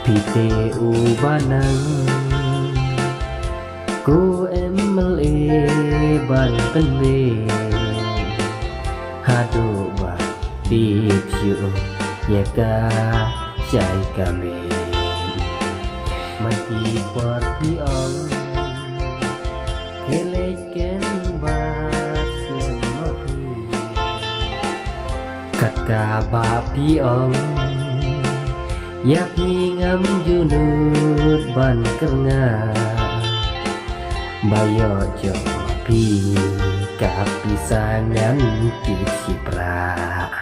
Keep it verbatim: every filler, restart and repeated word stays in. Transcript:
Phi te u ba nang, ko M L A ban pynbeit, haduh ba phi shu ïa ka jai ka miet. Ma ki por phi ong, khie leit ken ba sngewbha. Kat kaba phi ong, ïa phi ngam ju nud ban kyrngah. Ba ïoh jop phi ka pisa ngan tip shiphrah.